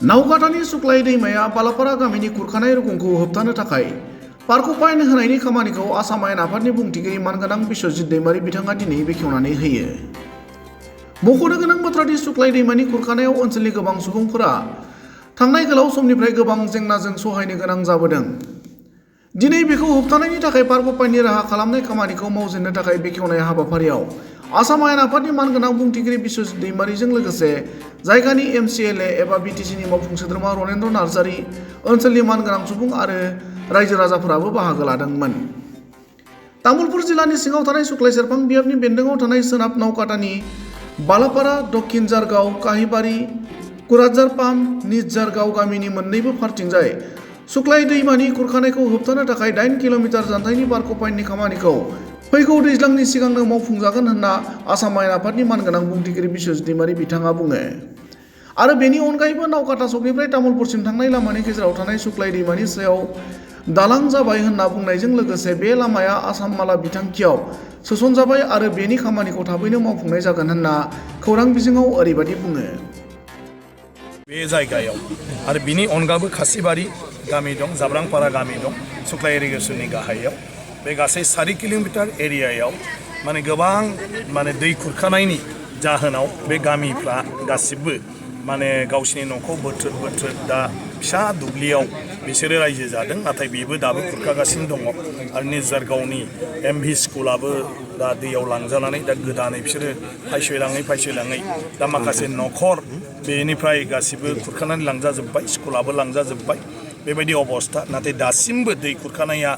नावकाटानि सुक्लाय दैमाया बालापारा गामिनि खुरखानाय रुगुंखौ होबथानो थाखाय पार्कखौ फाइन होनायनि खामानिखौ आसाम आयेन आफादनि बुंथिगिरि मानगोनां बिश्वजित दैमारि बिथाङा दिनै बेखेवनानै होयो। मख'नो गोनां बाथ्रादि सुक्लाय दैमानि खुरखानायाव ओनसोलनि गोबां सुबुंफोरा थांनाय गोलाव समनिफ्राय गोबां जेंनाजों सहायनो गोनां जाबोदों। दिनै बेखौ होबथानायनि थाखाय पार्कखौ फाइननि राहा खालामनाय खामानिखौ मावजेननो थाखाय बेखेवनाय हाबाफारियाव आसाम आयेन आफादनि मानगोनां बुंथिगिरि बिश्वजित दैमारिजों लोगोसे जायगानि MCLA एबा BTCनि मावफुं सोद्रोमा रनेन्द्र नार्जारि, ओनसोलनि मानगोनां सुबुं आरो रायजो राजाफोराबो बाहागो लादोंमोन। तामुलपुर जिल्लानि सिङाव थानाय सुक्लाय सेरफां बियाबनि बेन्दोङाव थानाय सोनाब नावकाटानि बालापारा, दक्षिण जारगाव, काहिबारि, कुराझार पाम्प, निज जारगाव गामिनि मोन्नैबो फारथिंजाय सुक्लाय दैमानि खुरखानायखौ होबथानो थाखाय 8 किल'मिटार जानथायनि पार्कखौ फाइननि खामानिखौ फैगौ दैज्लांनि सिगांनो मावफुंजागोन होनना आसाम आयेन आफादनि मानगोनां बुंथिगिरि बिश्वजित दैमारि बिथाङा बुङो। आरो बेनि अनगायैबो नावकाटा सकनिफ्राय तामुलपुरसिम थांनाय लामानि गेजेराव थानाय सुक्लाय दैमानि सायाव दालां जाबाय होनना बुंनायजों लोगोसे बे लामाया आसाम माला बिथांखियाव सोसनजाबाय आरो बेनि खामानिखौ थाबैनो मावफुंनाय जागोन होनना खौरां बिजोङाव ओरैबायदि बुङो। बे जायगायाव आरो बिनि अनगाबो खासिबारि गामि दं, जाब्रांपारा गामि दं, सुक्लाय इरिगेसननि गाहायाव बे गासै 4 किल'मिटार एरियायाव गोबां दै खुरखानायनि जाहोनाव बे गामिफ्रा गासिबो गावसिनि न'खौ बोथ्रोद दा फिसा दुब्लियाव बिसोरो रायजो जादों, नाथाय बेबो दाबो खुरखागासिनो दङ। आरो निजारगावनि MV स्कुलाबो दा दैयाव लांजानानै दा गोदानै बिसोरो फायसयलाङै दा माखासे न'खर बेनिफ्राय गासिबो खुरखानानै लांजाजोब्बाय, स्कुलाबो लांजाजोब्बाय बेबायदि अबस्था। नाथाय दासिमबो दै खुरखानाया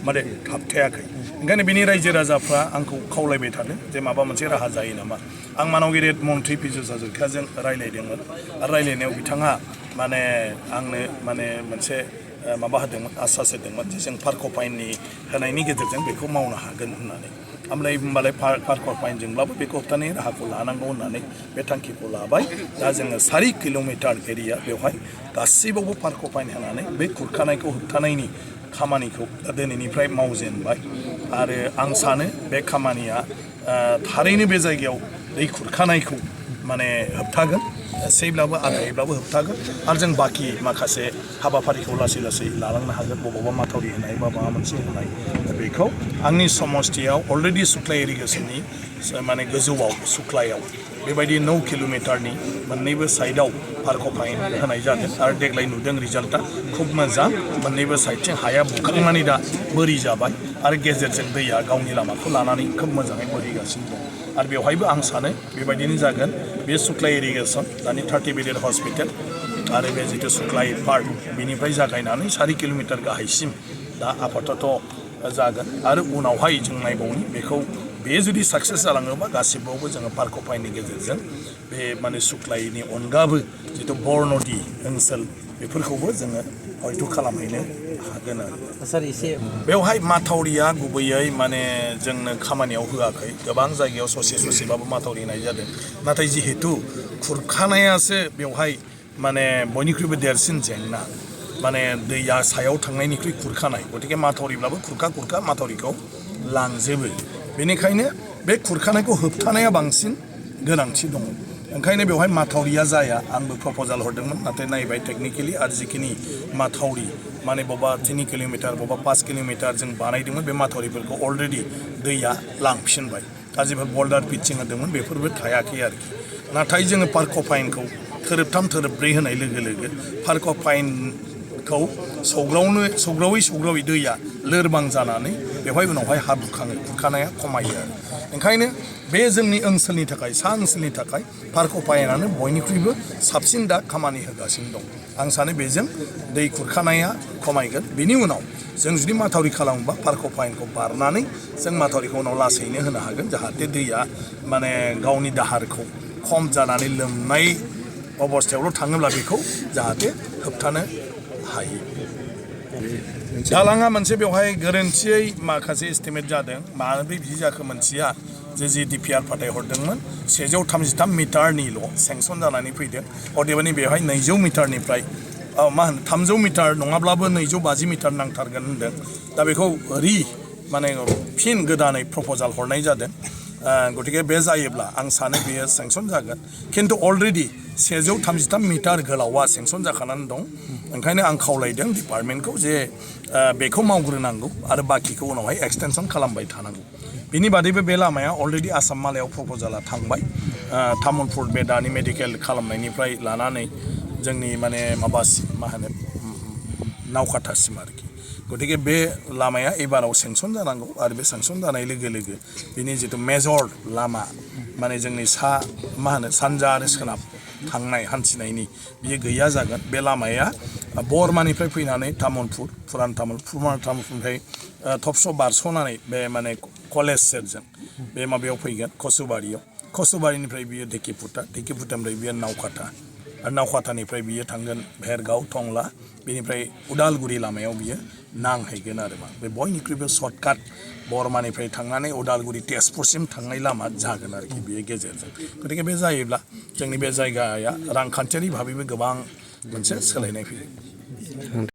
थाबथायाखै। ओंखायनो बिनि रायजो राजाफ्रा आंखौ खावलायबाय थादों जे माबा मोनसे राहा जायो नामा। आं मानगिरि मन्त्रि पीयूष हाजरिकाजों रायलायदोंमोन आरो रायलायनायाव बिथाङा आंनो मोनसे माबा होदोंमोन, आश्वास होदोंमोन जे जों पार्क फाइननि होनायनि गेजेरजों बेखौ मावनो हागोन होननानै। होमबालाय पार्क फाइनजोंब्लाबो बेखौ होबथानायनि राहाखौ लानांगौ होननानै बे थांखिखौ लाबाय। दा जोङो 4 किल'मिटार एरिया बेवहाय गासैबावबो पार्क फाइन होनानै बे खुरखानायखौ होबथानायनि खामानिखौ दिनैनिफ्राय मावजेनबाय। आरो आं सानो बे खामानिया थारैनो बे जायगायाव दै खुरखानायखौ होबथागोन, एसेब्लाबो आधायैब्लाबो होबथागोन। आरो जों बाखि माखासे हाबाफारिखौ लासै लालांनो हागोन, बबावबा माथावरि होनाय बा माबा मोनसे होनाय। बेखौ आंनि समस्थियाव अलरेडि सुक्लाय इरिगेसननि गोजौआव सुक्लायाव बेबायदि 9 किल'मिटारनि मोन्नैबो साइडआव पार्क फाइन होनाय जादों। आरो देग्लाय नुदों रिजाल्टआ खुब मोजां, मोन्नैबो साइडथिं हाया बुखांनानै दा बोरि जाबाय आरो गेजेरजों दैया गावनि लामाखौ लानानै खोब मोजाङै बोहैगासिनो दं। आरो बेवहायबो आं सानो बेबायदिनो जागोन। बे सुक्लाय इरिगेसन दानि 30 बेडेड हस्पिटाल आरो बे जिथु सुक्लाय पार्क बेनिफ्राय जागायनानै 4 किल'मिटार गाहायसिम दा आपातत जागोन। आरो उनावहाय जों नायबावनि बेखौ बे जुदि साक्सेस जालाङोबा गासिबावबो जोङो पार्क फाइननि गेजेरजों बे सुक्लायनि अनगाबो जिथु बरनदि ओनसोल बेफोरखौबो जोङो हयथ' खालामहैनो हागोन आरो। बेवहाय माथावरिया गुबैयै जोंनो खामानियाव होआखै। गोबां जायगायाव ससेबाबो माथावरि होनाय जादों। नाथाय जिहेतु खुरखानायासो बेवहाय बयनिख्रुइबो देरसिन जेंना, दैया सायाव थांनायनिख्रुइ खुरखानाय, गतिके माथावरिब्लाबो खुरखा माथावरिखौ लांजोबो। बेनिखायनो बे खुरखानायखौ होबथानाया बांसिन गोनांथि दङ। ओंखायनो बेवहाय माथावरिया जाया। आंबो प्रप'जाल हरदोंमोन, नाथाय नायबाय टेकनिकेलि आरो जिखिनि माथावरि बबेबा 3 किल'मिटार बबेबा 5 किल'मिटार जों बानायदोंमोन, बे माथावरिफोरखौ अलरेडि दैया लांफिनबाय। दा जेफोर बल्डार पिटसिं होदोंमोन बेफोरबो थायाखै आरोखि। नाथाय जोङो पार्क फाइनखौ थोरोबथाम थोरोबब्रै होनाय लोगो पार्क फाइनखौ सौग्रावै दैया लोरबां जानानै बेवहाय उनावहाय हा खुरखानाया खमायो आरो। ओंखायनो बे जोंनि ओनसोलनि थाखाय, सा ओनसोलनि थाखाय पार्क फाइनानो बयनिख्रुइबो साबसिन दा खामानि होगासिनो दं। आं सानो बेजों दै खुरखानाया खमायगोन। बेनि उनाव जों जुदि माथावरि खालामोबा पार्क फाइनखौ बारनानै जों माथावरिखौ उनाव लासैनो होनो हागोन, जाहाथे दैया गावनि दाहारखौ खम जानानै लोमनाय अबस्थायावल' थाङोब्ला बेखौ जाहाथे होबथानो हायो। दालाङा मोनसे बेवहाय गोरोन्थियै माखासे एस्टिमेट जादों। मानो बिदि जाखो मोनथिया, जे DPR फाथायहरदोंमोन 133 मिटारनिल' सेंसन जानानै फैदों। अदेबानि बेवहाय 200 मिटारनिफ्राय 300 मिटार नङाब्लाबो 250 मिटार नांथारगोन होनदों। दा बेखौ फिन गोदानै प्रप'जाल हरनाय जादों। गतिके बे जायोब्ला आं सानो बेयो सेंसन जागोन। खिन्थु अलरेडि 133 मिटार गोलावा सेंसन जाखानानै दं ओंखायनो आं खावलायदों डिपार्टमेन्टखौ जे बेखौ मावग्रोनांगौ आरो बाखिखौ उनावहाय एक्सटेनसन खालामबाय थानांगौ बिनि बादैबो बे लामाया अलरेडि आसाम मालायाव प्रप'जाला थांबाय तामुलपुर बे दानि मेडिकेल खालामनायनिफ्राय लानानै जोंनि माने माबासिम मा होनो नावकाटासिम आरोखि गतिके बे लामाया एबाराव सेंसन जानांगौ आरो बे सेंसन जानाय लोगो लोगो बिनि जितु मेजर लामा माने जोंनि मा होनो सानजा आरो सोनाब थांनाय हान्थिनायनि बियो गैया जागोन बे लामाया बरमानिफ्राय फैनानै तामुलपुर पुरान तामुलपुरनिफ्राय थबस' बारस'नानै बे माने कलेज सेरजों बे माबायाव फैगोन कसुबारिनिफ्राय बियो ढेकिपुटानिफ्राय बियो नावकाटा आरो नावकाटानिफ्राय बियो थांगोन भेरगाव टंला बेनिफ्राय उदालगुरि लामायाव बियो नांहैगोन आरो मा बे बयनिख्रुइबो सर्टकाट बरमानिफ्राय थांनानै उदालगुरि तेजपुरसिम थांनाय लामा जागोन आरोखि बेयो गेजेरजों गतिके बे जायोब्ला जोंनि बे जायगाया रांखान्थियारि भाबैबो गोबां मोनसे सोलायनाय फैयो